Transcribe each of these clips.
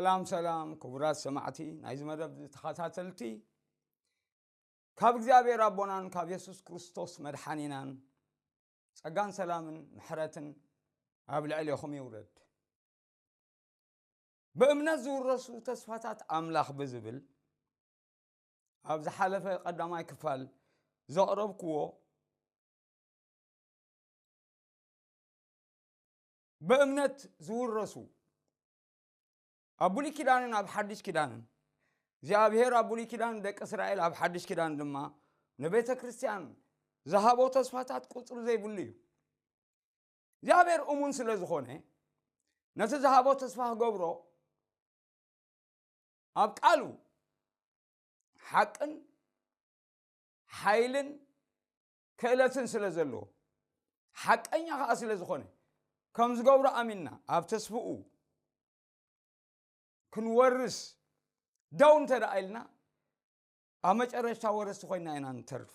ሰላም ሰላም ክቡራት ሰማዕቲ ናይዚ መደብ ተኸታተልቲ፣ ካብ እግዚኣብሔር ኣቦናን ካብ የሱስ ክርስቶስ መድሓኒናን ጸጋን ሰላምን ምሕረትን ኣብ ልዕሌኹም ይውረድ። ብእምነት ዝውረሱ ተስፋታት ኣምላኽ ብዝብል ኣብ ዝሓለፈ ቀዳማይ ክፋል ዘቕረብክዎ ብእምነት ዝውረሱ ኣብ ብሉይ ኪዳንን ኣብ ሓድሽ ኪዳንን እግዚኣብሔር ኣብ ብሉይ ኪዳን ደቂ እስራኤል ኣብ ሓድሽ ኪዳን ድማ ንቤተ ክርስቲያን ዝሃቦ ተስፋታት ቁጽሪ ዘይብሉ እዩ። እግዚኣብሔር እሙን ስለ ዝኾነ ነቲ ዝሃቦ ተስፋ ክገብሮ ኣብ ቃሉ ሓቅን ሓይልን ክእለትን ስለ ዘለዎ ሓቀኛ ኸዓ ስለ ዝኾነ ከም ዝገብሮ ኣሚንና ኣብ ተስፍኡ ክንወርስ ደው እንተ ደኣ ኢልና ኣብ መጨረሽታ ወረስቲ ኮይና ኢና ንተርፍ።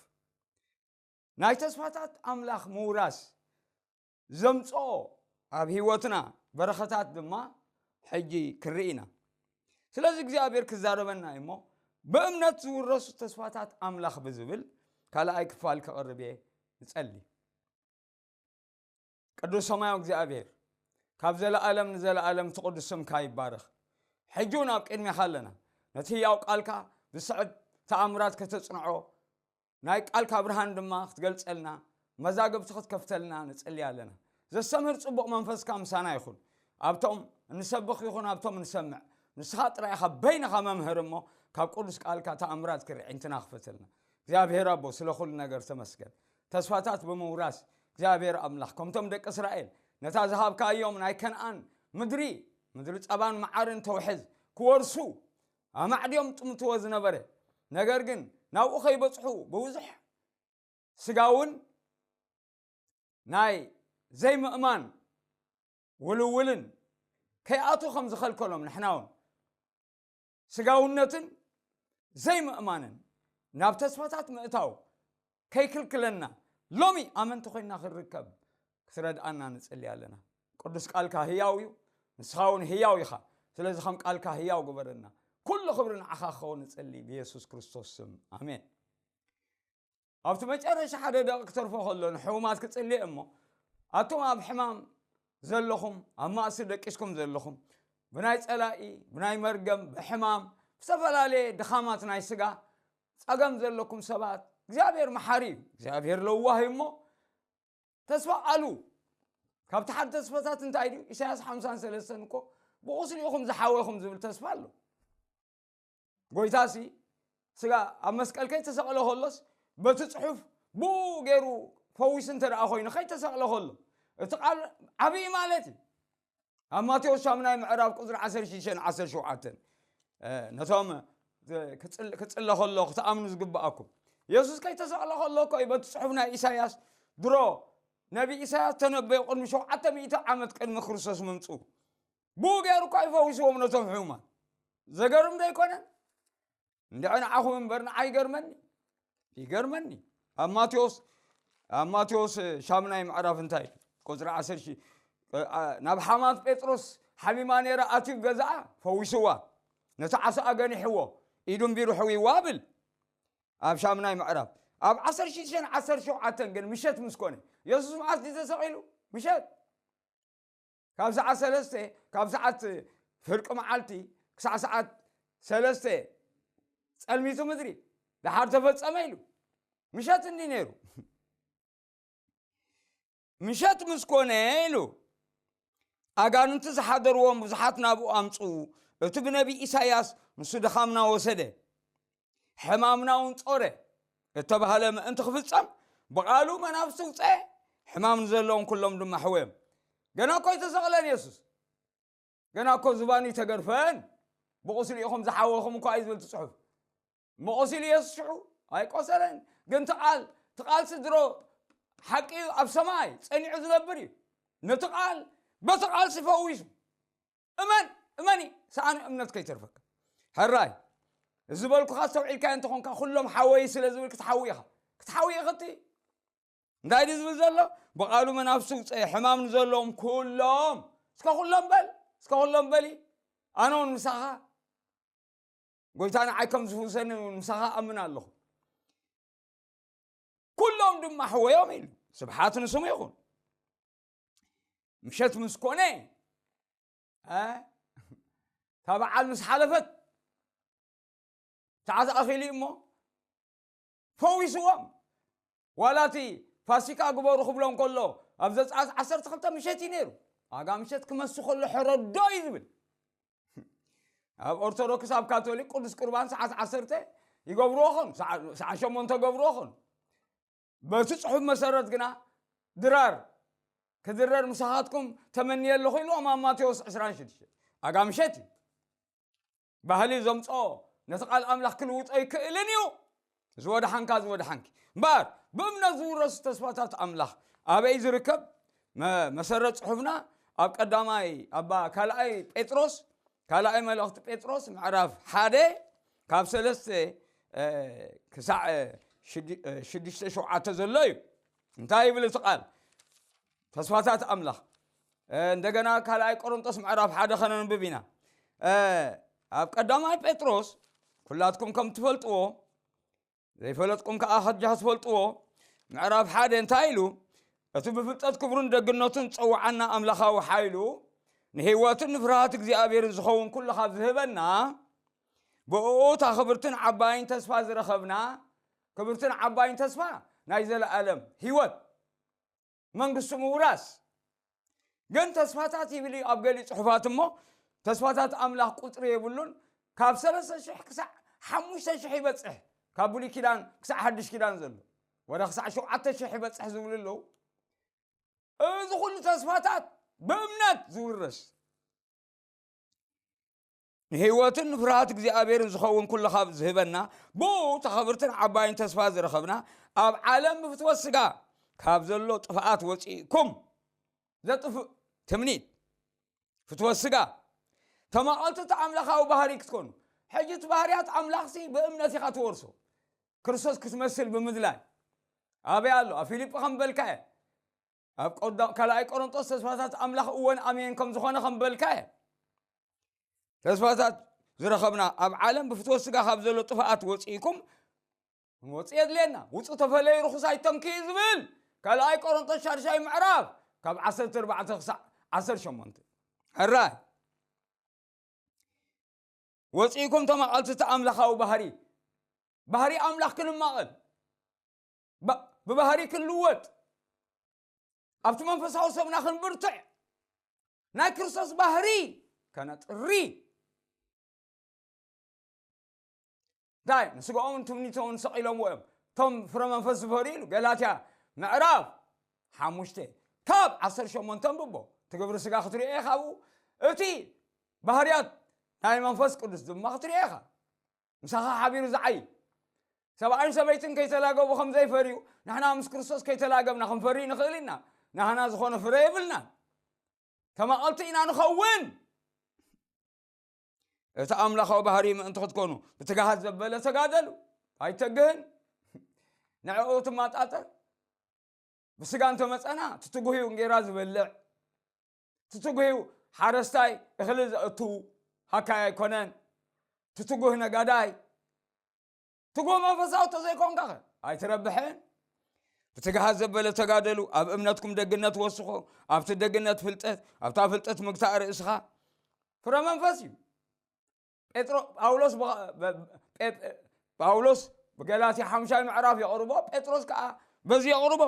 ናይ ተስፋታት ኣምላኽ ምውራስ ዘምጽኦ ኣብ ህይወትና በረኸታት ድማ ሕጂ ክንርኢ ኢና። ስለዚ እግዚኣብሔር ክዛረበና እዩ እሞ ብእምነት ዝውረሱ ተስፋታት ኣምላኽ ብዝብል ካልኣይ ክፋል ከቕርብ እየ። ንጸሊ። ቅዱስ ሰማያዊ እግዚኣብሔር ካብ ዘለኣለም ንዘለኣለም እቲ ቅዱስ ስምካ ይባረኽ። ሕጂ እውን ኣብ ቅድሜኻ ኣለና። ነቲ ህያው ቃልካ ዝስዕብ ተኣምራት ከተጽንዖ ናይ ቃልካ ብርሃን ድማ ክትገልጸልና መዛግብቲ ክትከፍተልና ንጽሊ ኣለና። ዘስተምህር ጽቡቕ መንፈስካ ምሳና ይኹን። ኣብቶም እንሰብኽ ይኹን ኣብቶም እንሰምዕ ንስኻ ጥራይ ኢኻ በይንኻ መምህር እሞ ካብ ቅዱስ ቃልካ ተኣምራት ክርኢ ዕንትና ክፈተልና። እግዚኣብሔር ኣቦ ስለ ኩሉ ነገር ተመስገን። ተስፋታት ብምውራስ እግዚኣብሔር ኣምላኽ ከምቶም ደቂ እስራኤል ነታ ዝሃብካዮም ናይ ከነኣን ምድሪ ምድሪ ጸባን መዓርን ተውሕዝ ክወርሱ ኣማዕድዮም ጥምትዎ ዝነበረ ነገር ግን ናብኡ ከይበጽሑ ብብዙሕ ስጋውን ናይ ዘይምእማን ውልውልን ከይኣቱ ከም ዝኸልከሎም ንሕና እውን ስጋውነትን ዘይምእማንን ናብ ተስፋታት ምእታው ከይክልክለና ሎሚ ኣመንቲ ኮይና ክንርከብ ክትረድኣና ንጽሊ ኣለና። ቅዱስ ቃልካ ህያው እዩ። ንስኻ እውን ህያው ኢኻ። ስለዚ ከም ቃልካ ህያው ግበረና። ኩሉ ክብሪ ንዓኻ ክኸውን ንጽሊ ብየሱስ ክርስቶስ ስም ኣሜን። ኣብቲ መጨረሻ ሓደ ደቂ ክተርፎ ከሎ ንሕሙማት ክጽልየ እሞ ኣቶም ኣብ ሕማም ዘለኹም ኣብ ማእሲ ደቂስኩም ዘለኹም ብናይ ጸላኢ ብናይ መርገም ብሕማም ብዝተፈላለየ ድኻማት ናይ ስጋ ጸገም ዘለኩም ሰባት እግዚኣብሔር መሓሪ እዩ። እግዚኣብሔር ለዋህ እዩ እሞ ተስፋ ቃሉ ካብቲ ሓደ ተስፋታት እንታይ ድዩ? ኢሳያስ ሓምሳን ሰለስተን እኮ ብቑስሊ ኢኹም ዝሓወኹም ዝብል ተስፋ ኣሎ። ጎይታሲ ስጋ ኣብ መስቀል ከይተሰቕለ ከሎስ በቲ ጽሑፍ ብኡ ገይሩ ፈዊሱ እንተ ደኣ ኮይኑ ከይተሰቕለ ከሎ እቲ ቃል ዓብዪ ማለት እዩ። ኣብ ማቴዎስ ሻምናይ ምዕራፍ ቁፅሪ ዓሰርተ ሽዱሽተን ዓሰርተ ሸውዓተን ነቶም ክፅለ ከሎ ክትኣምኑ ዝግብኣኩም የሱስ ከይተሰቕለ ከሎ እኮ እዩ በቲ ፅሑፍ ናይ ኢሳያስ ድሮ ነቢ ኢሳያስ ተነበዮ ቅድሚ ሸውዓተ ሚእቲ ዓመት ቅድሚ ክርስቶስ ምምፅኡ ብኡ ገይሩ እኳ ይፈውስዎም ነቶም ሕሙማት። ዘገርም ዶ ኣይኮነን? እንድዒ ንዓኹም እምበር ንዓይ ይገርመኒ ይገርመኒ። ኣብ ማቴዎስ ኣብ ማቴዎስ ሻምናይ ምዕራፍ እንታይ ቁፅሪ ዓሰርተ ናብ ሓማት ጴጥሮስ ሓሚማ ነይራ ኣትዩ ገዛኣ ፈዊስዋ ነቲ ዓሳኣ ገኒሕዎ ኢዱ እምቢሩ ሕዊዋ ብል። ኣብ ሻምናይ ምዕራፍ ኣብ ዓሰርተ ሽዱሽተን ዓሰርተ ሸውዓተን ግን ምሸት ምስ ኮነ የሱስ መዓስ ድዩ ተሰቒሉ? ምሸት ካብ ሰዓት ሰለስተ ካብ ሰዓት ፍርቂ መዓልቲ ክሳዕ ሰዓት ሰለስተ ጸልሚቱ ምድሪ ደሓር ተፈጸመ ኢሉ ምሸት እንዲ ነይሩ። ምሸት ምስ ኮነ ኢሉ ኣጋንንቲ ዝሓደርዎም ብዙሓት ናብኡ ኣምፅኡ። እቲ ብነቢ ኢሳያስ ንሱ ድኻምና ወሰደ ሕማምና እውን ጾረ እተባህለ ምእንቲ ክፍጸም ብቓሉ መናፍስቲ ውፀ ሕማም ንዘለዎም ኩሎም ድማ ሕወዮም። ገና እኮ ኣይተሰቕለን የሱስ። ገና እኮ ዝባኑ ኣይተገርፈን። ብቑስሊ ኢኹም ዝሓወኹም እኮ እዩ ዝብል እቲ ጽሑፍ። መቑሲሉ የሱስ ሽዑ ኣይቆሰለን። ግን ትቓል ትቓል ስድሮ ሓቂ እዩ ኣብ ሰማይ ጸኒዑ ዝነብር እዩ። ነቲ ቓል በቲ ቓል ሲፈዊሱ እመን እመኒ ሰኣን እምነት ከይተርፈካ። ሕራይ እዚ ዝበልኩኻ ኣስተውዒልካዮ እንተኾንካ ኩሎም ሓወይ ስለ ዝብል ክትሓዊ ኢኻ ክትሓዊ ኢኽቲ። እንታይ ድዩ ዝብል ዘሎ? ብቓሉ መናፍስቲ ውፀ ሕማም ንዘለዎም ኩሎም እስከ ኩሎም በል እስከ ኩሎም በሊ። ኣነ እውን ምሳኻ ጎይታ ንዓይ ከም ዝፍውሰኒ እውን ምሳኻ ኣምን ኣለኹ። ኩሎም ድማ ኣሕወዮም ኢሉ። ስብሓት ንስሙ ይኹን። ምሸት ምስ ኮነ፣ እ፣ እታ በዓል ምስ ሓለፈት፣ ሰዓት ኣኺሉ እሞ ፈዊስዎም። ዋላ እቲ ፋሲካ ግበሩ ክብሎም ከሎ፣ ኣብ ዘጸኣት ዓሰርተ ክልተ ምሸት እዩ ነይሩ። ዋጋ ምሸት ክመስ ከሎ ሕረዶ እዩ ዝብል። ኣብ ኦርቶዶክስ፣ ኣብ ካቶሊክ ቅዱስ ቁርባን ሰዓት ዓሰርተ ይገብርዎ ኾኑ፣ ሰዓ-፣ ሰዓት ሸሞንተ ገብርዎ ኾኑ። በቲ ጽሑፍ መሰረት ግና ድራር ክድረር ምሳኻትኩም ተመንየ ኣለኹ ኢልዎም ኣብ ማቴዎስ ዕስራን ሽዱሽተን። ዋጋ ምሸት እዩ። ባህሊ ዘምጽኦ ነቲ ቃል ኣምላኽ ክልውጦ ኣይክእልን እዩ። ዝወድሓንካ ዝወድሓንኪ እምበኣር፣ ብእምነት ዝውረሱ ተስፋታት ኣምላኽ ኣበይ ዝርከብ? መ-፣ መሰረት ጽሑፍና ኣብ ቀዳማይ፣ ኣብ ካልኣይ ጴጥሮስ፣ ካልኣይ መልእኽቲ ጴጥሮስ ምዕራፍ ሓደ ካብ ሰለስተ፣ እ፣ ክሳዕ፣ እ፣ ሽዱ-፣ እ፣ ሽዱሽተ ሸውዓተ ዘሎ እዩ። እንታይ ይብል እቲ ቃል? ተስፋታት ኣምላኽ። እ፣ እንደገና ካልኣይ ቆሮንጦስ ምዕራፍ ሓደ ከነንብብ ኢና። እ፣ ኣብ ቀዳማይ ጴጥሮስ፣ ኩላትኩም ከም ትፈልጥዎ፣ ዘይፈለጥኩም ከኣ ከጃ ትፈልጥዎ፣ ምዕራፍ ሓደ እንታይ ኢሉ? እቲ ብፍልጠት ክብሩን ደግነቱን ዝጸውዓና ኣምላኻዊ ሓይሉ፣ ንህይወትን ንፍርሃት እግዚኣብሔርን ዝኸውን ኩሉ ካብ ዝህበና፣ ብእኡ እታ ክብርትን ዓባይን ተስፋ ዝረኸብና፣ ክብርትን ዓባይን ተስፋ ናይ ዘለኣለም ህይወት፣ መንግስቱ ምውራስ። ግን ተስፋታት ይብል እዩ ኣብ ገሊኡ ጽሑፋት እሞ፣ ተስፋታት ኣምላኽ ቁጽሪ የብሉን። ካብ ሰለስተ ሽሕ ክሳዕ ሓሙሽተ ሽሕ ይበጽሕ። ካብ ብሉይ ኪዳን ክሳዕ ሓድሽ ኪዳን ዘሎ ወደ ክሳዕ ሸውዓተ ሽሕ ይበጽሕ ዝብሉ ኣለዉ። እዚ ኩሉ ተስፋታት ብእምነት ዝውረስ፣ ንህይወትን ንፍርሃት እግዚኣብሔርን ዝኸውን ኩሉ ካብ ዝህበና፣ ብኡ እታ ክብርትን ዓባይን ተስፋ ዝረኸብና፣ ኣብ ዓለም ብፍትወት ስጋ ካብ ዘሎ ጥፍኣት ወጺእኩም፣ ዘጥፍእ ትምኒት፣ ፍትወት ስጋ፣ ተማቐልቲ እቲ ኣምላኻዊ ባህሪ ክትኮኑ። ሕጂ እቲ ባህርያት ኣምላኽሲ ብእምነት ኢኻ ትወርሶ። ክርስቶስ ክትመስል ብምድላይ። ኣበይ ኣሎ? ኣብ ፊልጲ ከም በልካየ። ኣብ ቆዳ-፣ ካልኣይ ቆሮንጦስ ተስፋታት ኣምላኽ እወን ኣሜን ከም ዝኾነ ከም በልካየ። ተስፋታት ዝረኸብና ኣብ ዓለም ብፍትወት ስጋ ካብ ዘሎ ጥፍኣት ወጺእኩም ክንወጽእ የድልየና። ውጹ ተፈለዩ ርኹስ ኣይተንክዩ ዝብል ካልኣይ ቆሮንጦስ ሻድሻይ ምዕራፍ ካብ ዓሰርተ ኣርባዕተ ክሳዕ ዓሰርተ ሸሞንተ። ሕራይ። ወጺእኩም ተማቐልቲ እቲ ኣምላኻዊ ባህሪ፣ ባህሪ ኣምላኽ ክንማቐል፣ ባ-፣ ብባህሪ ክንልወጥ፣ ኣብቲ መንፈሳዊ ሰብና ክንብርትዕ፣ ናይ ክርስቶስ ባህሪ ከነጥሪ። እንታይ? ንስጋኦምን ትምኒቶምን ሰቒሎምዎ እዮም። እቶም ፍረ መንፈስ ዝፈርዩ ኢሉ ገላትያ ምዕራፍ ሓሙሽተ ካብ ዓሰርተ ሸሞንተ ኣንብቦ። እቲ ግብሪ ስጋ ክትሪኦ ኢኻ ኣብኡ፣ እቲ ባህርያት ናይ መንፈስ ቅዱስ ድማ ክትሪኦ ኢኻ። ምሳኻ ሓቢሩ ዝዓይ ሰብኣይን ሰበይትን ከይተላገቡ ከም ዘይፈርዩ፣ ንሕና ምስ ክርስቶስ ከይተላገብና ክንፈሪ ንኽእል ኢና። ናህና ዝኾነ ፍረ የብልናን። ተማቐልቲ ኢና ንኸውን። እቲ ኣምላኻዊ ባህሪ ምእንቲ ክትኮኑ ብትግሃት ዘበለ ተጋደሉ። ኣይተግህን። ንዕኡ ትማጣጠር። ብስጋ እንተመጸና፣ ትትጉህ እዩ እንጌራ ዝበልዕ። ትትጉህ እዩ ሓረስታይ እኽሊ ዘእቱ ሃካይ ኣይኮነን። ትትጉህ ነጋዳይ። ትጉህ መንፈሳዊ ተዘይኮንካ ኸ ኣይትረብሕን። ብትግሃት ዘበለ ተጋደሉ፣ ኣብ እምነትኩም ደግነት ወስኹ፣ ኣብቲ ደግነት ፍልጠት፣ ኣብታ ፍልጠት ምግታእ ርእስኻ። ፍረ መንፈስ እዩ። ጴጥሮ-፣ ጳውሎስ ብኸ-፣ በ-፣ ጴ-፣ ጳውሎስ ብገላትያ ሓምሻይ ምዕራፍ የቕርቦ፣ ጴጥሮስ ከኣ በዚ የቕርቦ።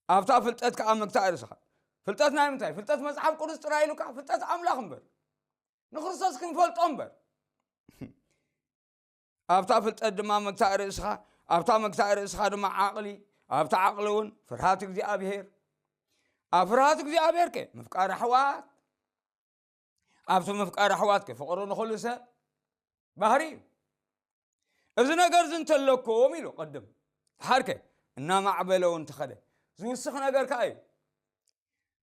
ኣብታ ፍልጠት ከኣ ምግታእ ርእስኻ። ፍልጠት ናይ ምንታይ? ፍልጠት መጽሓፍ ቅዱስ ጥራይ ኢሉካ? ፍልጠት ኣምላኽ እምበር። ንክርስቶስ ክንፈልጦ እምበር። ኣብታ ፍልጠት ድማ ምግታእ ርእስኻ፣ ኣብታ ምግታእ ርእስኻ ድማ ዓቕሊ፣ ኣብታ ዓቕሊ እውን ፍርሃት እግዚኣብሄር። ኣብ ፍርሃት እግዚኣብሄር ከ ምፍቃር ኣሕዋት፣ ኣብቲ ምፍቃር ኣሕዋት ከ ፍቕሪ ንኹሉ ሰብ ባህሪ እዩ። እዚ ነገር እዚ እንተለኩም ኢሉ ቅድም፣ ደሓር ከ እናማዕበለ እውን እንተኸደ፣ ዝውስኽ ነገር ከኣ እዩ።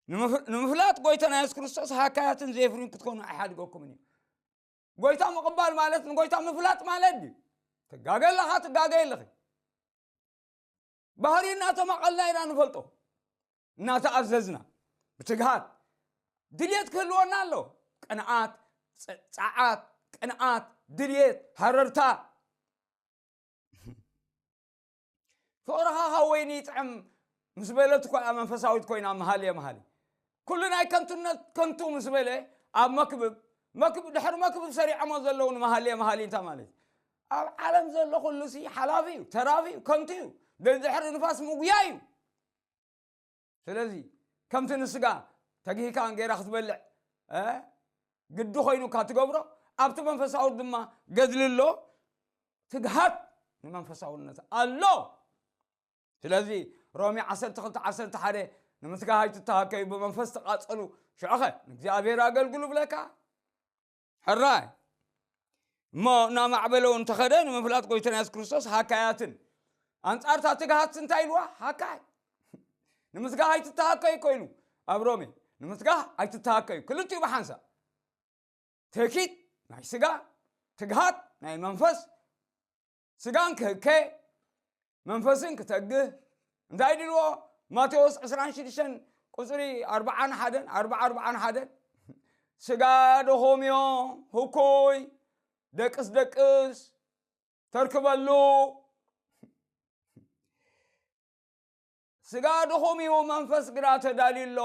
ንምፍ-፣ ንምፍላጥ ጎይታና የሱስ ክርስቶስ ሃካያትን ዜፍርዩን ክትኮኑ ኣይሓድገኩምን እዩ። ጎይታ ምቕባል ማለት ንጎይታ ምፍላጥ ማለት ድዩ? ትጋገ ኣለኻ፣ ትጋገ ኣለኺ። ባህሪ እናተማቐልና ኢና ንፈልጦ። እናተኣዘዝና ብትግሃት ድልየት ክህልወና ኣለዎ። ቅንኣት፣ ጸ-፣ ጸዓት፣ ቅንኣት፣ ድልየት፣ ሃረርታ። ፍቕርኻ ካብ ወይኒ ይጥዕም ምስ በለት እኮ እያ መንፈሳዊት ኮይና መሃልየ መሃሊ። ኩሉ ናይ ከንቱነት ከንቱ ምስ በለ ኣብ መክብብ፣ መክብ-፣ ድሕሪ መክብብ ሰሪዖሞ ዘለዉ ንመሃልየ መሃሊ እንታይ ማለት እዩ? ኣብ ዓለም ዘሎ ኩሉ ሲ ሓላፊ እዩ፣ ተራፊ እዩ፣ ከንቱ እዩ። ድሕሪ ንፋስ ምጉያይ እዩ። ስለዚ ከምቲ ንስጋ ተግሂካ እንጌራ ክትበልዕ፣ እ፣ ግዲ ኮይኑካ ትገብሮ፣ ኣብቲ መንፈሳዊ ድማ ገድሊ ኣሎ፣ ትግሃት ንመንፈሳውነት ኣሎ። ስለዚ ሮሜ ዓሰርተ ክልተ ዓሰርተ ሓደ ንምስጋህ ኣይትተሃከዩ፣ ብመንፈስ ተቓጸሉ፣ ሽዑኸ ንእግዚኣብሔር ኣገልግሉ ብለካ። ሕራይ እሞ እናማዕበለ እውን እንተኸደ ንምፍላጥ ጎይታና የሱስ ክርስቶስ ሃካያትን ኣንጻርታ ትግሃት እንታይ ኢልዋ? ሃካይ። ንምስጋህ ኣይትተሃከዩ እኮ ኢሉ ኣብ ሮሜ። ንምስጋህ ኣይትተሃከዩ። ክልቲኡ ብሓንሳእ። ትህኪት ናይ ስጋ፣ ትግሃት ናይ መንፈስ። ስጋን ክህከ፣ መንፈስን ክተግህ። እንታይ ድልዎ? ማቴዎስ ዕስራን ሽዱሽተን ቁጽሪ ኣርብዓን ሓደን፣ ኣርብዓ ኣርብዓን ሓደን። ስጋ ደኾምዮ፣ ህኮይ፣ ደቅስ ደቅስ፣ ተርክበሉ። ስጋ ድኹም እዩ፣ መንፈስ ግና ተዳልዩ ኣሎ።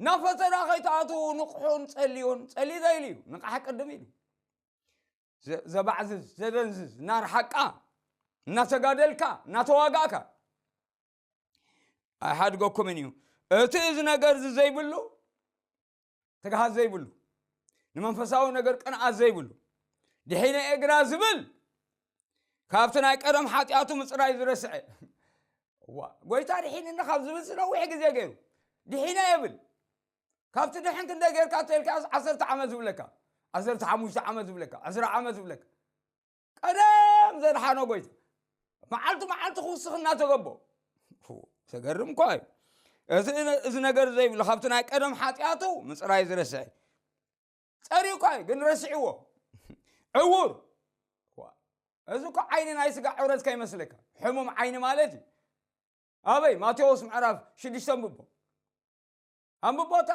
ናብ ፈተና ከይትኣትዉ ንቕሑን ጸልዩን። ጸልዩ ዘይሉ እዩ፣ ንቕሓ ቅድም ኢሉ። ዘ-፣ ዘባዕዝዝ፣ ዘደንዝዝ፣ እናርሓቃ፣ እናተጋደልካ፣ እናተዋጋእካ። ኣይሓድገኩምን እዩ። እቲ እዚ ነገር እዚ ዘይብሉ፣ ትግሃት ዘይብሉ፣ ንመንፈሳዊ ነገር ቅንኣት ዘይብሉ፣ ድሒነ እየ ግና ዝብል፣ ካብቲ ናይ ቀደም ሓጢኣቱ ምጽራይ ዝረስዐ። እዋ፣ ጎይታ ድሒንኒ ካብ ዝብል ነዊሕ ግዜ ገይሩ። ድሒነ የብል። ካብቲ ድሕን ክንደይ ጌርካ ተልካ ዓሰርተ ዓመት ዝብለካ፣ ዓሰርተ ሓሙሽተ ዓመት ዝብለካ፣ ዕስራ ዓመት ዝብለካ። ቀደም ዘድሓኖ ጎይታ። መዓልቲ መዓልቲ ክውስኽ እናተገቦ። ዘገርም እኳ እዩ። እቲ፣ እዚ ነገር ዘይብሉ፣ ካብቲ ናይ ቀደም ሓጢኣቱ ምጽራይ ዝረስዐ። ጸሪዩ እኳ እዩ፣ ግን ረስዕዎ። ዕዉር። ዋ፣ እዚ እኮ ዓይኒ ናይ ስጋ ዕውረት ከይመስለካ። ሕሙም ዓይኒ ማለት እዩ። ኣበይ? ማቴዎስ ምዕራፍ ሽዱሽተ ኣንብቦ። ኣንብቦታ።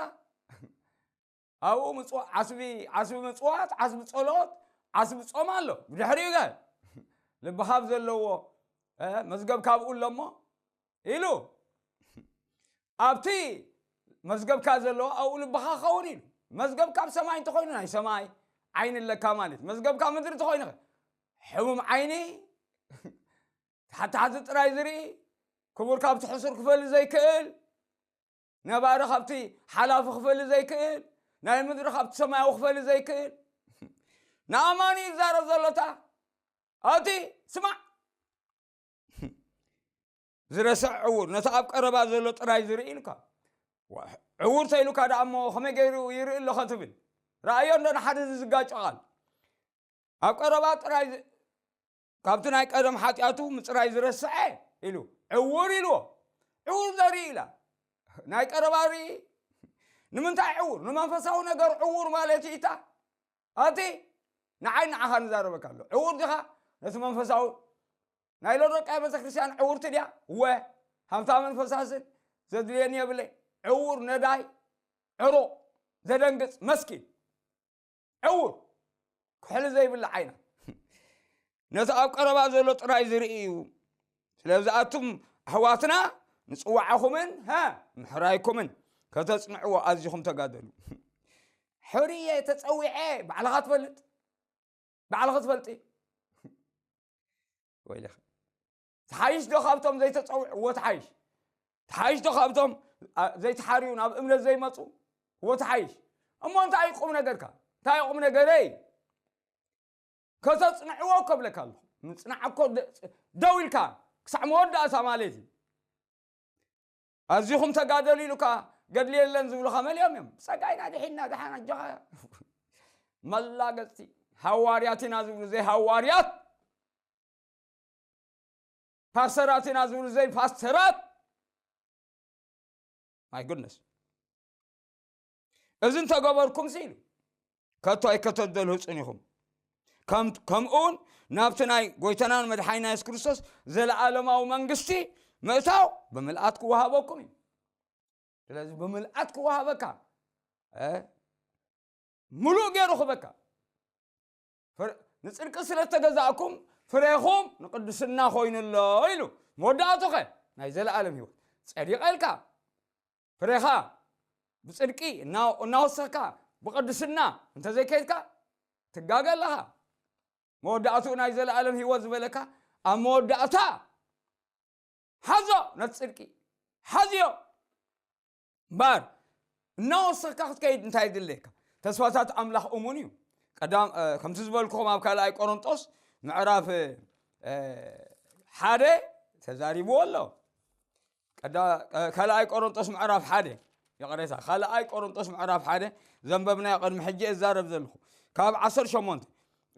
ኣብኡ ምጽዋ-፣ ዓስቢ፣ ዓስቢ ምጽዋት፣ ዓስቢ ጸሎት፣ ዓስቢ ጾም ኣሎ። ብድሕሪኡ ገ ልቢ ካብ ዘለዎ፣ እ፣ መዝገብ ካብኡ ኣሎ እሞ ኢሉ። ኣብቲ መዝገብካ ዘለዎ ኣብኡ ልብኻ ክኸውን ኢሉ። መዝገብካ ኣብ ሰማይ እንተኾይኑ ናይ ሰማይ ዓይኒ ኣለካ ማለት እዩ። መዝገብካ ምድሪ እንተኾይኑ ኸ? ሕሙም ዓይኒ፣ ታሕቲ ጥራይ ዝርኢ፣ ክቡር ካብቲ ሕሱር ክፈሊ ዘይክእል፣ ነባሪ ካብቲ ሓላፊ ክፈሊ ዘይክእል፣ ናይ ምድሪ ካብቲ ሰማያዊ ክፈሊ ዘይክእል። ንኣማኒ ይዛረብ ዘሎታ። ኣቲ ስማዕ። ዝረስዕ ዕዉር፣ ነቲ ኣብ ቀረባ ዘሎ ጥራይ ዝርኢ ኢልካ። ዋ፣ ዕዉር ተኢሉካ ደኣ እሞ ከመይ ገይሩ ይርኢ ኣሎ ከትብል? ረኣዮ እንዶ ንሓደ እዚ ዝጋጮ ቃል። ኣብ ቀረባ ጥራይ ዝ-፣ ካብቲ ናይ ቀደም ሓጢኣቱ ምጽራይ ዝረስዐ ኢሉ፣ ዕዉር ኢልዎ። ዕዉር ዘርኢ ኢላ። ናይ ቀረባ ርኢ። ንምንታይ ዕዉር? ንመንፈሳዊ ነገር ዕዉር ማለት እዩ እታ። ኣቲ ንዓይ ንዓኻ ንዛረበካ ኣሎ። ዕዉር ዲኻ? ነቲ መንፈሳዊ ናይ ሎዶቅያ ቤተክርስትያን ዕውርቲ ድያ? እወ። ሃብታምን ፈሳስን ዘድልየኒ የብለይ። ዕዉር፣ ነዳይ፣ ዕሩቕ፣ ዘደንግጽ፣ መስኪን። ዕዉር። ክሕሊ ዘይብላ ዓይና። ነቲ ኣብ ቀረባ ዘሎ ጥራይ ዝርኢ እዩ። ስለዚ ኣቱም ኣሕዋትና ንጽዋዕኹምን፣ ሃ፣ ምሕራይኩምን ከተጽንዕዎ ኣዚኹም ተጋደሉ። ሕርየ ተጸዊዐ፣ ባዕልኻ ትፈልጥ። ባዕልኺ ትፈልጢ። ወይለኺ። ትሓይሽ ዶ ካብቶም ዘይተጸውዕ? እወ ትሓይሽ። ትሓይሽ ዶ ካብቶም፣ ኣ፣ ዘይተሓርዩ ናብ እምነት ዘይመጹ? እወ ትሓይሽ። እሞ እንታይ እዩ ቁም ነገርካ? እንታይ እዩ ቁም ነገረይ? ከተጽንዕዎ እኮ እብለካ ኣለኹ። ምጽናዕ እኮ ደ-፣ ደው ኢልካ ክሳዕ መወዳእታ ማለት እዩ። ኣዚኹም ተጋደሉ ኢሉካ ገድሊ የለን ዝብሉኻ መሊኦም እዮም። ብጸጋይና ድሒንና ደሓን ኣጆኻ። መላገጽቲ። ሃዋርያት ኢና ዝብሉ ዘይሃዋርያት። ፓስተራት ኢና ዝብሉ ዘይፓስተራት። My goodness። እዚ እንተገበርኩም ሲ ኢሉ፣ ከቶ ኣይከተደልህጹን ኢኹም። ከም-፣ ከምኡውን ናብቲ ናይ ጎይታናን መድሓኒና የሱስ ክርስቶስ ዘለኣለማዊ መንግስቲ ምእታው ብምልኣት ክወሃበኩም እዩ። ስለዚ ብምልኣት ክወሃበካ፣ እ? ምሉእ ገይሩ ክበካ። ፍረ-፣ ንጽድቂ ስለ እተገዛእኩም ፍሬኹም ንቅድስና ኮይኑ ኣሎ ኢሉ። መወዳእቱ ኸ ናይ ዘለኣለም ህይወት። ጸዲቐ ኢልካ ፍሬኻ ብጽድቂ እና-፣ እናወሰኽካ ብቅድስና እንተዘይከይድካ ትጋገ ኣለኻ። መወዳእቱ ናይ ዘለኣለም ህይወት ዝበለካ ኣብ መወዳእታ ሓዞ ነቲ ጽድቂ ሓዝዮ። እምበኣር እናወሰኽካ ክትከይድ እንታይ ድለየካ? ተስፋታት ኣምላኽ እሙን እዩ። ቀዳም-፣ እ፣ ከምቲ ዝበልኩኹም ኣብ ካልኣይ ቆሮንጦስ ምዕራፍ፣ እ፣ ሓደ ተዛሪብዎ ኣሎ። ቀዳ-፣ እ፣ ካልኣይ ቆሮንጦስ ምዕራፍ ሓደ፣ ይቕሬታ፣ ካልኣይ ቆሮንጦስ ምዕራፍ ሓደ ዘንበብናዮ ቅድሚ ሕጂ እዛረብ ዘለኹ። ካብ ዓሰርተ ሸሞንተ፣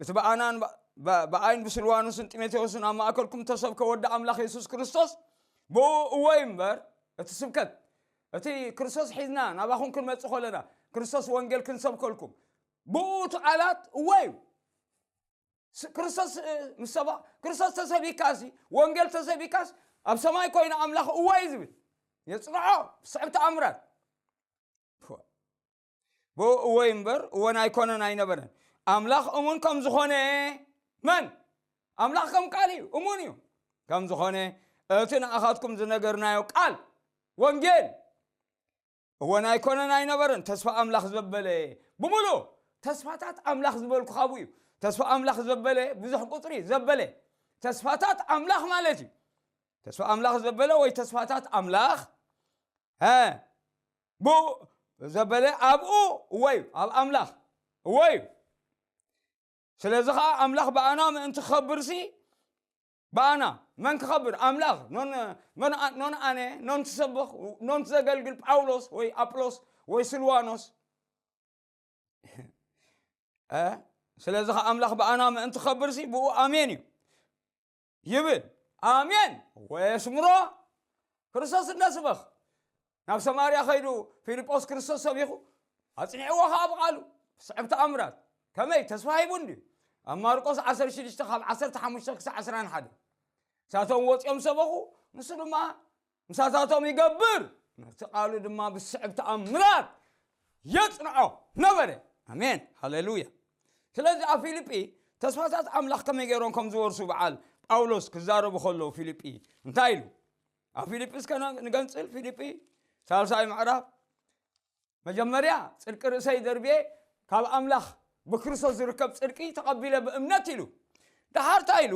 እቲ ብኣናን ብ-፣ ብ-፣ ብኣይን ብስልዋኖስን ጢሞቴዎስን ኣብ ማእከልኩም ተሰብከ ወዲ ኣምላኽ የሱስ ክርስቶስ ብኡ እወ እዩ እምበር፣ እቲ ስብከት፣ እቲ ክርስቶስ ሒዝና ናባኹም ክንመጽእ ከለና፣ ክርስቶስ ወንጌል ክንሰብከልኩም፣ ብኡ እቲ ቃላት እወ እዩ። ስ-፣ ክርስቶስ፣ እ፣ ምስ ሰባ-፣ ክርስቶስ ተሰቢካሲ፣ ወንጌል ተሰቢካስ፣ ኣብ ሰማይ ኮይኑ ኣምላኽ እወ እዩ ዝብል። የጽንዖ፣ ብስዕብ ተኣምራት። ብኡ እወ እዩ እምበር፣ እወን ኣይኮነን ኣይነበረን። ኣምላኽ እሙን ከም ዝኾነ መን? ኣምላኽ ከም ቃል እዩ፣ እሙን እዩ። ከም ዝኾነ፣ እቲ ንኣኻትኩም ዝነገርናዮ ቃል፣ ወንጌል፣ እወን ኣይኮነን ኣይነበረን። ተስፋ ኣምላኽ ዘበለ ብምሉእ፣ ተስፋታት ኣምላኽ ዝበልኩ ካብኡ እዩ። ተስፋ ኣምላኽ ዘበለ ብዙሕ ቁጽሪ ዘበለ። ተስፋታት ኣምላኽ ማለት እዩ። ተስፋ ኣምላኽ ዘበለ ወይ ተስፋታት ኣምላኽ፣ ሀ፣ ብኡ ዘበለ ኣብኡ እወ እዩ፣ ኣብ ኣምላኽ እወ እዩ። ስለዚ ኸዓ ኣምላኽ ብኣና ምእንቲ ክኸብርሲ፣ ብኣና መን ክኸብር? ኣምላኽ። ኖን፣ ኖን ኣ-፣ ኖን ኣነ፣ ኖን ትሰብኽ፣ ኖን ዘገልግል ጳውሎስ ወይ ኣጵሎስ ወይ ስልዋኖስ። እ? ስለዚ ኸዓ ኣምላኽ ብኣና ምእንቲ ክኸብርሲ፣ ብኡ ኣሜን እዩ ይብል። ኣሜን። ወየስምሮ ክርስቶስ እንዳስበኽ ናብ ሰማርያ ኸይዱ ፊልጶስ ክርስቶስ ሰቢኹ ኣጽኒዕዎ ኸዓ ብቓሉ ስዕብ ተኣምራት። ከመይ ተስፋ ሂቡ እንድዩ። ኣብ ማርቆስ ዓሰርተ ሽዱሽተ ካብ ዓሰርተ ሓሙሽተ ክሳብ ዓሰርተ ሓደ። ንሳቶም ወጺኦም ሰበኹ፣ ንሱ ድማ ምሳታቶም ይገብር፣ ነቲ ቃሉ ድማ ብስዕብ ተኣምራት የጽንዖ ነበረ። ኣሜን። ሃሌሉያ። ስለዚ ኣብ ፊልጲ ተስፋታት ኣምላኽ ከመይ ገይሮም ከም ዝወርሱ በዓል ጳውሎስ ክዛረቡ ከለዉ ፊልጲ እንታይ ኢሉ? ኣብ ፊልጲ እስከ ን-፣ ንገንጽል። ፊልጲ ሳልሳይ ምዕራፍ፣ መጀመርያ ጽድቂ ርእሰይ ደርብየ ካብ ኣምላኽ ብክርስቶስ ዝርከብ ጽድቂ ተቐቢለ ብእምነት ኢሉ። ደሓር እንታይ ኢሉ?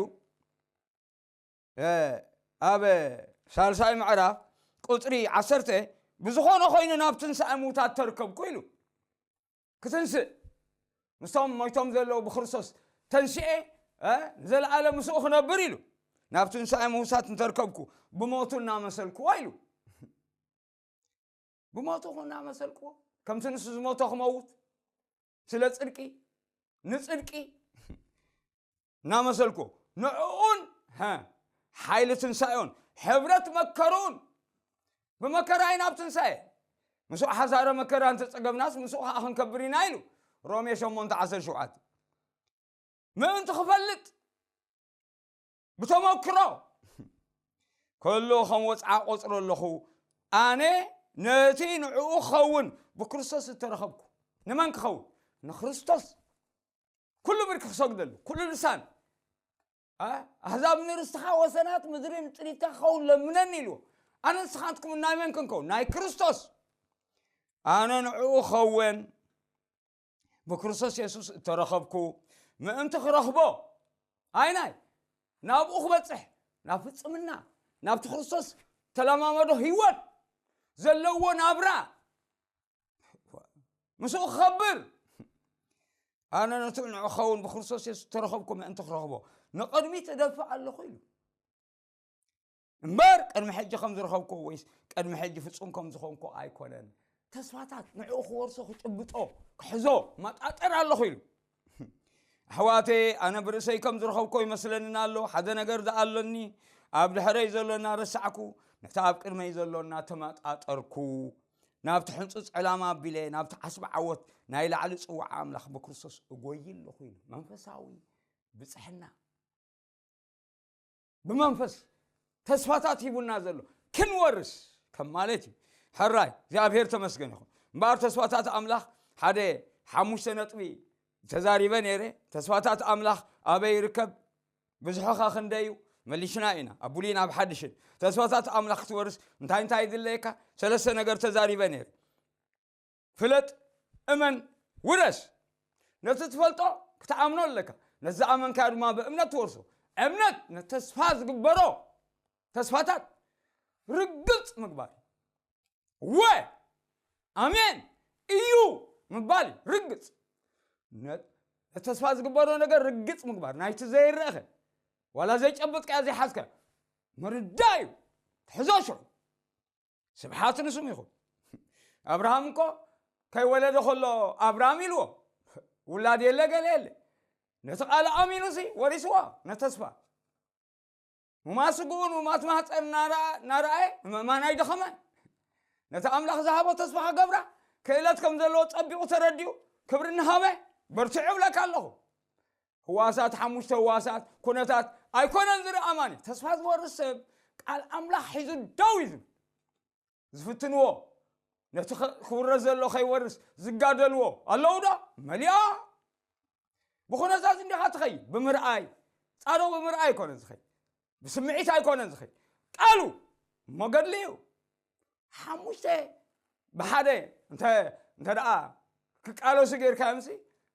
እ፣ ኣብ ሳልሳይ ምዕራፍ ቁጽሪ ዓሰርተ፣ ብዝኾነ ኮይኑ ናብ ትንሳኤ ምውታት ተርከብኩ ኢሉ። ክትንስእ፣ ምስቶም ሞይቶም ዘለዉ ብክርስቶስ ተንስኤ፣ እ፣ ንዘለኣለም ምስኡ ክነብር ኢሉ። ናብ ትንሳኤ ምውሳት እንተርከብኩ፣ ብሞቱ እናመሰልክዎ ኢሉ። ብሞቱ እናመሰልክዎ፣ ከምቲ ንሱ ዝሞቶ ክመውት፣ ስለ ጽድቂ፣ ንጽድቂ እናመሰልክዎ፣ ንዕኡን፣ ሀ፣ ሓይሊ ትንሳኤኡን፣ ሕብረት መከርኡን፣ ብመከራ ኢና ኣብ ትንሳኤ። ምስኡ ሓሳረ መከራ እንተጸገብናስ፣ ምስኡ ኸዓ ክንከብር ኢና ኢሉ። ሮሜ ሸሞንተ ዓሰርተ ሸውዓተ። ምእንቲ ክፈልጥ ብተመክሮ ከሎ ከም ወጽዓ ቆጽሮ ኣለኹ። ኣነ ነቲ ንዕኡ ክኸውን ብክርስቶስ እተረኸብኩ። ንመን ክኸውን? ንክርስቶስ። ኩሉ ብርኪ ክሰግደሉ፣ ኩሉ ልሳን፣ ኣ-፣ ኣህዛብ ንርስትኻ ወሰናት ምድሪ ንጥሪትካ ክኸውን ለምነኒ ኢልዎ። ኣነ ንስኻትኩም ናይ መን ክንከውን? ናይ ክርስቶስ። ኣነ ንዕኡ ክኸውን ብክርስቶስ የሱስ እተረኸብኩ ምእንቲ ክረኽቦ፣ ኣይናይ ናብኡ ክበጽሕ፣ ናብ ፍጽምና፣ ናብቲ ክርስቶስ ተለማመዶ ህይወት ዘለዎ ናብራ ምስኡ ክኸብር፣ ኣነ ነቲ ንዕኡ ክኸውን ብክርስቶስ የሱስ እተረኸብኩ ምእንቲ ክረኽቦ ንቕድሚት እደፍእ ኣለኹ ኢሉ። እምበር ቅድሚ ሕጂ ከም ዝረኸብኩዎ ወይስ ቅድሚ ሕጂ ፍጹም ከም ዝኾንኩ ኣይኮነን። ተስፋታት ንዕኡ ክወርሶ፣ ክጭብጦ፣ ክሕዞ እመጣጠር ኣለኹ ኢሉ። ኣሕዋተየ፣ ኣነ ብርእሰይ ከም ዝረኸብኩዎ ይመስለንን ኣሎ። ሓደ ነገር ደኣ ኣሎኒ። ኣብ ድሕረይ ዘሎ እናረሳዕኩ፣ ነቲ ኣብ ቅድመይ ዘሎ እናተመጣጠርኩ፣ ናብቲ ሕንጹጽ ዕላማ ኣቢለ፣ ናብቲ ዓስቢ ዓወት ናይ ላዕሊ ጽዋዓ ኣምላኽ ብክርስቶስ እጎዪ ኣለኹ ኢሉ። መንፈሳዊ ብጽሕና። ብመንፈስ ተስፋታት ሂቡና ዘሎ ክንወርስ ከም ማለት እዩ። ሕራይ እግዚኣብሔር ተመስገን ይኹን። እምበኣር ተስፋታት ኣምላኽ ሓደ ሓሙሽተ ነጥቢ ተዛሪበ ነይረ። ተስፋታት ኣምላኽ ኣበይ ይርከብ? ብዙሕኻ ክንደዩ መሊሽና ኢና፣ ኣብ ብሉይን ኣብ ሓድሽን። ተስፋታት ኣምላኽ ክትወርስ እንታይ እንታይ ይድለየካ? ሰለስተ ነገር ተዛሪበ ነይረ። ፍለጥ፣ እመን፣ ውረስ። ነቲ ትፈልጦ ክትኣምኖ ኣለካ። ነዚ ኣመንካ ድማ ብእምነት ትወርሶ። እምነት ነተስፋ ዝግበሮ ተስፋታት ርግጽ ምግባር። ወ ኣሜን እዩ ምባል እዩ። ርግጽ። ነ-፣ ነተስፋ ዝግበሮ ነገር ርግጽ ምግባር። ናይቲ ዘይረእኸ ዋላ ዘይጨበጥካዮ ዘይሓዝካዮ ምርዳእ እዩ። ትሕዞ ሽዑ። ስብሓት ንስም ይኹን። ኣብርሃም እኮ ከይወለደ ከሎ ኣብርሃም ኢልዎ። ውላድ የለ ገለ የለ። ነቲ ቃል ኣሚኑ ሲ ወሪስዋ ነተስፋ። ሙማት ስግኡን ሙማት ማህፀን እናረኣ-፣ እናረኣየ ምእማን ኣይደኸመን። ነቲ ኣምላኽ ዝሃቦ ተስፋ ክገብራ ክእለት ከም ዘለዎ ጸቢቑ ተረዲኡ ክብሪ እናሃበ በርትዑ እብለካ ኣለኹ። ህዋሳት፣ ሓሙሽተ ህዋሳት፣ ኩነታት ኣይኮነን ዝርኢ ኣማኒ። ተስፋ ዝወርስ ሰብ ቃል ኣምላኽ ሒዙ ደው እዩ ዝብል። ዝፍትንዎ፣ ነቲ ኸ-፣ ክውረስ ዘሎ ከይወርስ ዝጋደልዎ ኣለዉ ዶ? መሊኣ። ብኹነታት እንዲኻ ትኸይድ፣ ብምርኣይ። ጻድቕ ብምርኣይ ኣይኮነን ዝኸይድ፣ ብስምዒት ኣይኮነን ዝኸይድ። ቃሉ እሞ ገድሊ እዩ። ሓሙሽተ ብሓደ እንተ-፣ እንተ ደኣ ክቃለሱ ጌርካዮምሲ፣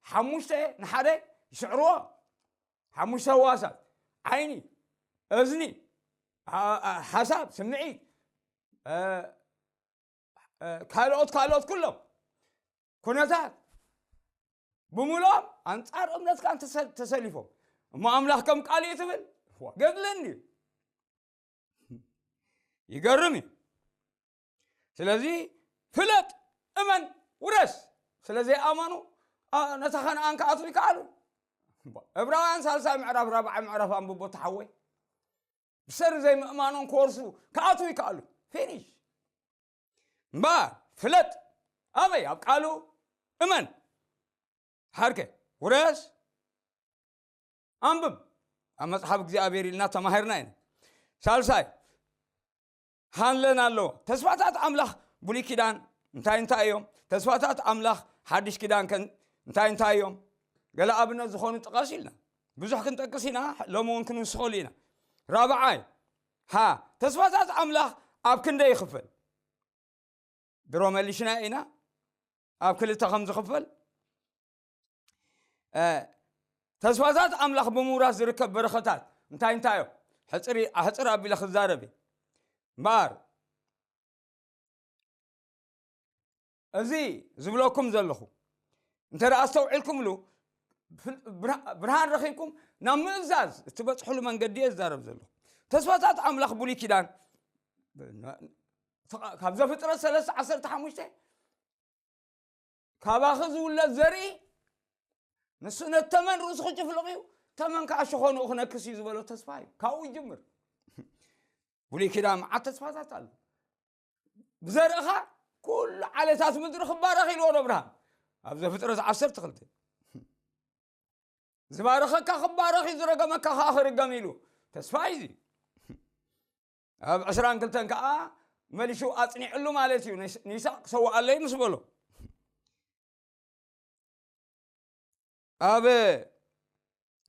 ሓሙሽተ ንሓደ ይስዕርዎ። ሓሙሽተ ህዋሳት፣ ዓይኒ፣ እዝኒ፣ ኣ-፣ ኣ-፣ ሓሳብ፣ ስምዒት፣ እ፣ እ፣ ካልኦት፣ ካልኦት ኩሎም ኩነታት ብምልኦም ኣንጻር እምነትካ እንተሰ-፣ ተሰሊፎም እሞ ኣምላኽ ከም ቃል እዩ ትብል? ዋ፣ ገድሊ እንድዩ። ይገርም እዩ። ስለዚ ፍለጥ፣ እመን፣ ውረስ። ስለ ዘይኣመኑ፣ ኣ፣ ነታ ከነኣን ክኣትዉ ይከኣሉ። እብራውያን ሳልሳይ ምዕራፍ፣ ራብዓይ ምዕራፍ ኣንብቦ ተሓወይ። ብሰሪ ዘይምእማኖም ክወርሱ ክኣትዉ ይከኣሉ። ፊኒሽ። እምበኣር ፍለጥ፣ ኣበይ? ኣብ ቃሉ እመን። ሓርከ፣ ውረስ፣ ኣንብብ። ኣብ መጽሓፍ እግዚኣብሔር ኢልና ተማሂርና ኢና። ሳልሳይ፣ ሃለን ኣለዎ። ተስፋታት ኣምላኽ ብሉይ ኪዳን እንታይ እንታይ እዮም? ተስፋታት ኣምላኽ ሓድሽ ኪዳን ከ እንታይ እንታይ እዮም? ገለ ኣብነት ዝኾኑ ጥቀስ ኢልና። ብዙሕ ክንጠቅስ ኢና፣ ሎሚ እውን ክንውስኸሉ ኢና። ራብዓይ፣ ሃ፣ ተስፋታት ኣምላኽ ኣብ ክንደይ ይኽፈል? ድሮ መሊሽና ኢና፣ ኣብ ክልተ ከም ዝኽፈል። እ፣ ተስፋታት ኣምላኽ ብምውራስ ዝርከብ በረኸታት እንታይ እንታይ እዮም? ሕጽር፣ ሕጽር ኣቢለ ክዛረብ እየ። እምበኣር፣ እዚ ዝብለኩም ዘለኹ፣ እንተ ደኣ ኣስተውዒልኩምሉ፣ ፍል-፣ ብርሃ-፣ ብርሃን ረኺብኩም ናብ ምእዛዝ እትበጽሕሉ መንገዲ እየ ዝዛረብ ዘለኹ። ተስፋታት ኣምላኽ ብሉይ ኪዳን፣ ካብ ዘፍጥረት ሰለስተ ዓሰርተ ሓሙሽተ፣ ካባኺ ዝውለድ ዘርኢ፣ ንሱ ነቲ ተመን ርእሱ ክጭፍልቕ እዩ፣ ተመን ከኣ ሸኾንኡ ክነክስ እዩ ዝበሎ ተስፋ እዩ። ካብኡ ይጅምር። ብሉይ ኪዳን መዓት ተስፋታት ኣሎ። ብዘርእኻ ኩሉ ዓሌታት ምድሪ ክባረኽ ኢልዎ ንኣብርሃም። ኣብ ዘፍጥረት ዓሰርተ ክልተ። ዝባረኸካ ክባረኽ እዩ፣ ዝረገመካ ከኣ ክርገም ኢሉ። ተስፋ እዩ እዚ። ኣብ ዕስራን ክልተን ከኣ መሊሹ ኣጽኒዕሉ ማለት እዩ። ንይስ-፣ ንይስሐቅ ክሰውኣለይ ምስ በሎ። ኣብ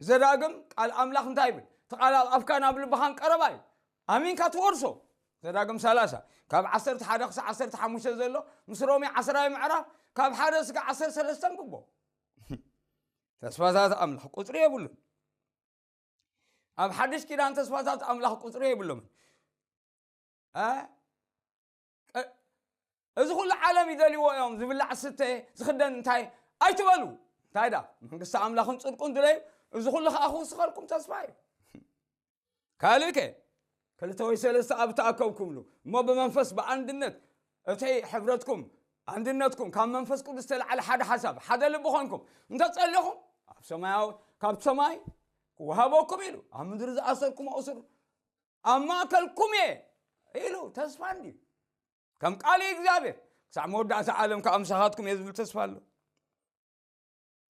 ዘዳግም ቃል ኣምላኽ እንታይ ይብል? እቲ ቃል ኣብ ኣፍካን ኣብ ልብኻን ቀረባ እዩ። ኣሚንካ ትወርሶ። ዘዳግም ሰላሳ፣ ካብ ዓሰርተ ሓደ ክሳብ ዓሰርተ ሓሙሽተ ዘሎ፣ ምስ ሮሜ ዓስራይ ምዕራፍ፣ ካብ ሓደ እስከ ዓሰርተ ሰለስተ ኣንብቦ። ተስፋታት ኣምላኽ ቁጽሪ የብሉን። ኣብ ሓድሽ ኪዳን ተስፋታት ኣምላኽ ቁጽሪ የብሎምን። እ? ቀ-፣ እዚ ኩሉ ዓለም ይደልይዎ እዮም፣ ዝብላዕ ዝስተ፣ ዝኽደን እንታይ ኣይትበሉ። እንታይ ዳ? መንግስቲ ኣምላኽን ጽድቁን ድለዩ፣ እዚ ኩሉ ከኣ ክውስኸልኩም ተስፋ እዩ። ካልእ ከ? ክልተ ወይ ሰለስተ ኣብ እተኣከብኩምሉ፣ እሞ ብመንፈስ ብኣንድነት፣ እቲ ሕብረትኩም፣ ኣንድነትኩም ካብ መንፈስ ቅዱስ ዝተለዓለ ሓደ ሓሳብ፣ ሓደ ልቢ ኾንኩም እንተጸሊኹም፣ ኣብ ሰማያዊ፣ ካብ ሰማይ ክወሃበኩም ኢሉ፣ ኣብ ምድሪ ዝኣሰርኩም ኣእስሩ፣ ኣብ ማእከልኩም እየ ኢሉ ተስፋ እንድዩ። ከም ቃል እግዚኣብሔር፣ ክሳዕ መወዳእታ ዓለም ከኣ ምሳኻትኩም እየ ዝብል ተስፋ ኣሎ።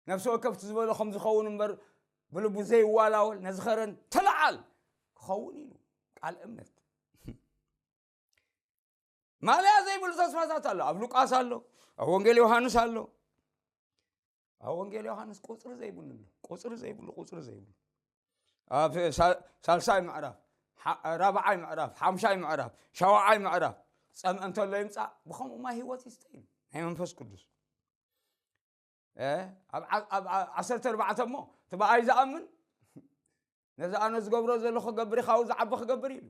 ነፍሲ ወከፍ እቲ ዝበሎ ከም ዝኸውን እምበር፣ ብልቡ ዘይዋላወል፣ ነዚ ኸረን ተለዓል ክኸውን ኢሉ ቃል እምነት። ማለያ ዘይብሉ ተስፋታት ኣሎ። ኣብ ሉቃስ ኣሎ፣ ኣብ ወንጌል ዮሃንስ ኣሎ። ኣብ ወንጌል ዮሃንስ ቁፅሪ ዘይብሉ ኣሎ። ቁፅሪ ዘይብሉ፣ ቁፅሪ ዘይብሉ። ኣብ ሳ- ሳልሳይ ምዕራፍ፣ ሓ- ራብዓይ ምዕራፍ፣ ሓምሻይ ምዕራፍ፣ ሻውዓይ ምዕራፍ፣ ጸምአ እንተሎ ይምጻእ፣ ብኸምኡ ማይ ህይወት ይስተ ኢሉ ናይ መንፈስ ቅዱስ። እ፣ ኣብ ዓ- ኣብ ዓ- ዓሰርተ ኣርባዕተ እሞ፣ እቲ ብኣይ ዝኣምን ነዚ ኣነ ዝገብሮ ዘለኹ ክገብር ኢኻ፣ ዝዓቢ ክገብር ኢሉ።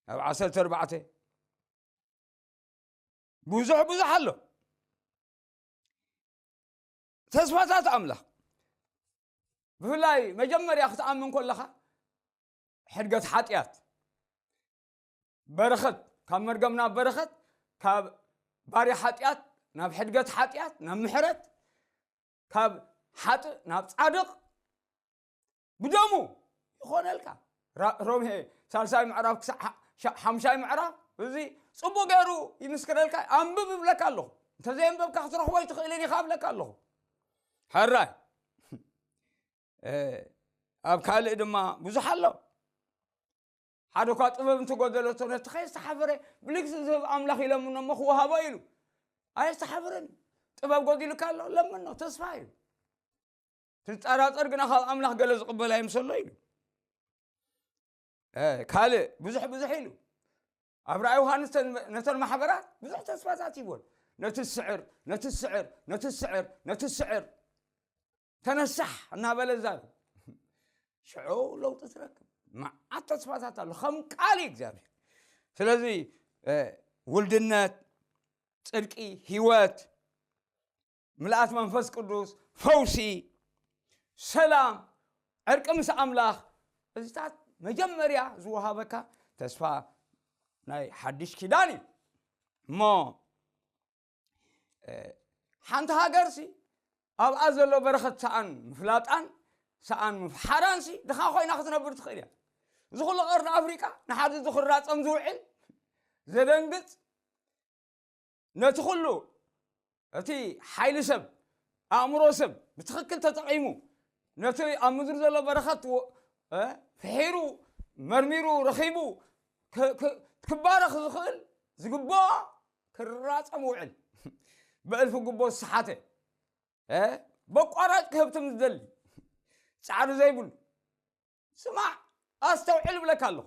ኣብ ዓሰርተ ኣርባዕተ ብዙሕ ብዙሕ ኣሎ። ተስፋታት ኣምላኽ፣ ብፍላይ መጀመርያ ክትኣምን ከለኻ፣ ሕድገት ሓጢኣት፣ በረኸት፣ ካብ መርገም ናብ በረኸት፣ ካብ ባርያ ሓጢኣት ናብ ሕድገት ሓጢኣት፣ ናብ ምሕረት፣ ካብ ሓጥእ ናብ ጻድቕ፣ ብደሙ ይኾነልካ። ራ- ሮሜ ሳልሳይ ምዕራፍ ክሳዕ ሓ- ሻ- ሓምሻይ ምዕራፍ፣ እዚ ጽቡቕ ገይሩ ይምስክረልካ። ኣንብብ እብለካ ኣለኹ። እንተዘየንበብካ ክትረኽቦ ኣይትኽእልን ኢኻ እብለካ ኣለኹ። ሕራይ። እ፣ ኣብ ካልእ ድማ ብዙሕ ኣሎ። ሓደ እኳ ጥበብ እንተጎደለቶ፣ ነቲ ከየስተሓፈረ ብልግሲ ዝህብ ኣምላኽ ይለምኖ እሞ ክወሃቦ ኢሉ። ኣየስተሓፍርን። ጥበብ ጎዲሉካ ኣሎ፣ ለምኖ፣ ተስፋ እዩ። ትጠራጠር ግና ካብ ኣምላኽ ገለ ዝቕበል ኣይምሰሎ ኢሉ። እ፣ ካልእ ብዙሕ ብዙሕ ኢሉ። ኣብ ራእይ ዮሃንስ ተን- ነተን ማሕበራት ብዙሕ ተስፋታት ይቦን። ነቲ ስዕር፣ ነቲ ስዕር፣ ነቲ ስዕር፣ ነቲ ስዕር፣ ተነሳሕ እናበለ ዛሩ። ሽዑ ለውጢ ትረክብ። መዓት ተስፋታት ኣሎ። ከም ቃል እዩ እግዚኣብሔር። ስለዚ፣ እ፣ ውልድነት፣ ጽድቂ፣ ህይወት፣ ምልኣት መንፈስ ቅዱስ፣ ፈውሲ፣ ሰላም፣ ዕርቂ ምስ ኣምላኽ፣ እዚታት መጀመርያ ዝወሃበካ ተስፋ ናይ ሓድሽ ኪዳን እዩ። እሞ፣ እ፣ ሓንቲ ሃገርሲ ኣብኣ ዘሎ በረኸት ሰኣን ምፍላጣን ሰኣን ምፍሓራንሲ ድኻ ኮይና ክትነብር ትኽእል እያ። እዚ ኩሉ ቀርኒ ኣፍሪቃ ንሓደ ዝኽራጸም ዝውዕል ዘደንግጽ፣ ነቲ ኩሉ እቲ ሓይሊ ሰብ፣ ኣእምሮ ሰብ ብትኽክል ተጠቒሙ ነቲ ኣብ ምድሪ ዘሎ በረኸት ወ- እ፣ ፍሒሩ፣ መርሚሩ፣ ረኺቡ ክ- ክ- ክባረኽ ዝኽእል ዝግብኦ ክራጸም ውዕል። ብእልፊ ጉቦ ዝሰሓተ፣ እ፣ በቋራጭ ክህብትም ዝደሊ፣ ጻዕሪ ዘይብሉ፣ ስማዕ፣ ኣስተውዕል እብለካ ኣለኹ።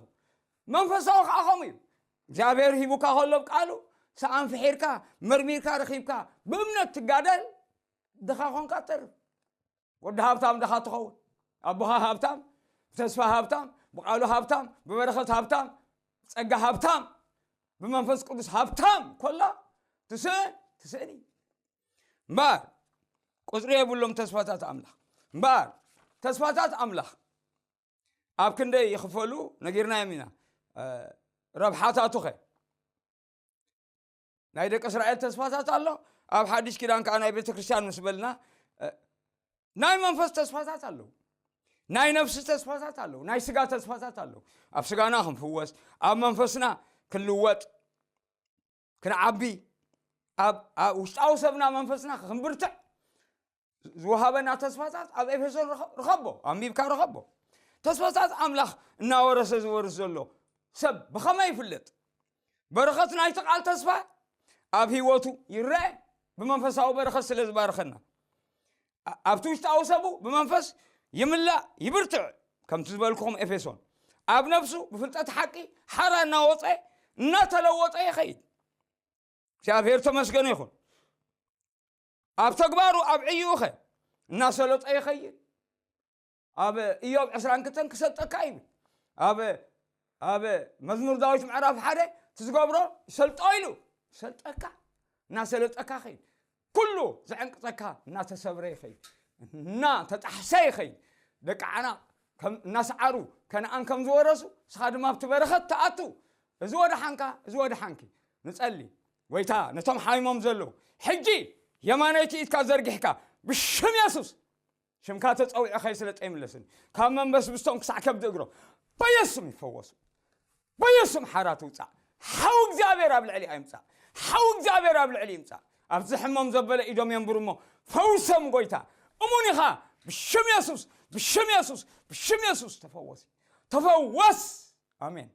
መንፈሳዊ ከዓ ከምኡ እዩ። እግዚኣብሔር ሂቡካ ከሎ ብ ቃሉ፣ ሰኣን ፍሒርካ፣ መርሚርካ፣ ረኺብካ፣ ብእምነት ትጋደል፣ ድኻ ኮንካ ትተርፍ። ወዲ ሃብታም ድኻ ትኸውን። ኣቦኻ ሃብታም፣ ብተስፋ ሃብታም፣ ብቃሉ ሃብታም፣ ብበረኸት ሃብታም፣ ብጸጋ ሃብታም፣ ብመንፈስ ቅዱስ ሃብታም ኮላ ትስእን፣ ትስእን እዩ። እምበኣር፣ ቁጽሪ የብሎም ተስፋታት ኣምላኽ። እምበኣር፣ ተስፋታት ኣምላኽ ኣብ ክንደይ ይኽፈሉ ነጊርናዮም ኢና። እ፣ ረብሓታቱ ኸ? ናይ ደቂ እስራኤል ተስፋታት ኣሎ፣ ኣብ ሓድሽ ኪዳን ከኣ ናይ ቤተ ክርስቲያን ምስ በልና፣ እ፣ ናይ መንፈስ ተስፋታት ኣለዉ፣ ናይ ነፍሲ ተስፋታት ኣለዉ፣ ናይ ስጋ ተስፋታት ኣለዉ። ኣብ ስጋና ክንፍወስ፣ ኣብ መንፈስና ክንልወጥ፣ ክንዓቢ፣ ኣብ ኣብ ውሽጣዊ ሰብና መንፈስና ክንብርትዕ ዝወሃበና ተስፋታት ኣብ ኤፌሶን ርኸ- ርኸቦ፣ ኣንቢብካ ርኸቦ። ተስፋታት ኣምላኽ እናወረሰ ዝወርስ ዘሎ ሰብ ብኸመይ ይፍለጥ? በረኸት ናይቲ ቃል ተስፋ ኣብ ህይወቱ ይረአ፣ ብመንፈሳዊ በረኸት ስለ ዝባርኸና። ኣ- ኣብቲ ውሽጣዊ ሰቡ ብመንፈስ ይምላእ፣ ይብርትዕ። ከምቲ ዝበልኩኹም ኤፌሶን፣ ኣብ ነፍሱ ብፍልጠት ሓቂ ሓራ እናወፀ እናተለወጠ ይኸይድ። እግዚኣብሔር ተመስገነ ይኹን። ኣብ ተግባሩ ኣብ ዕይኡ ኸ እናሰለጠ ይኸይድ። ኣብ ኢዮብ ዕስራን ክልተን ክሰልጠካ ይብል። ኣብ ኣብ መዝሙር ዳዊት ምዕራፍ ሓደ ትዝገብሮ ይሰልጦ ኢሉ ይሰልጠካ፣ እናሰለጠካ ኸይድ። ኩሉ ዘዕንቅጸካ እናተሰብረ ይኸይድ፣ እናተጣሕሰ ይኸይድ። ደቂ ዓናቕ ከም እናሰዓሩ ከነኣን ከም ዝወረሱ፣ ንስኻ ድማ ኣብቲ በረኸት ትኣቱ። እዚ ወደሓንካ፣ እዚ ወደሓንኪ። ንጸሊ። ጎይታ፣ ነቶም ሓሚሞም ዘለዉ፣ ሕጂ የማነይቲ ኢድካ ዘርጊሕካ፣ ብሽም የሱስ፣ ሽምካ ተጸዊዑ ከይስለጠ ይምለስን፣ ካብ መንበስብስቶም ክሳዕ ከብዲ እግሮም በየሱም ይፈወሱ። በየሱም ሓራ ትውጻእ። ሓው እግዚኣብሔር ኣብ ልዕሊ ኣይምጻእ። ሓው እግዚኣብሔር ኣብ ልዕሊ ይምጻእ። ኣብዚ ሕሞም ዘበለ ኢዶም የንብሩ እሞ ፈውሶም ጎይታ። እሙን ኢኻ። ብሽም የሱስ፣ ብሽም የሱስ፣ ብሽም የሱስ ተፈወስ። ተፈወስ። ኣሜን።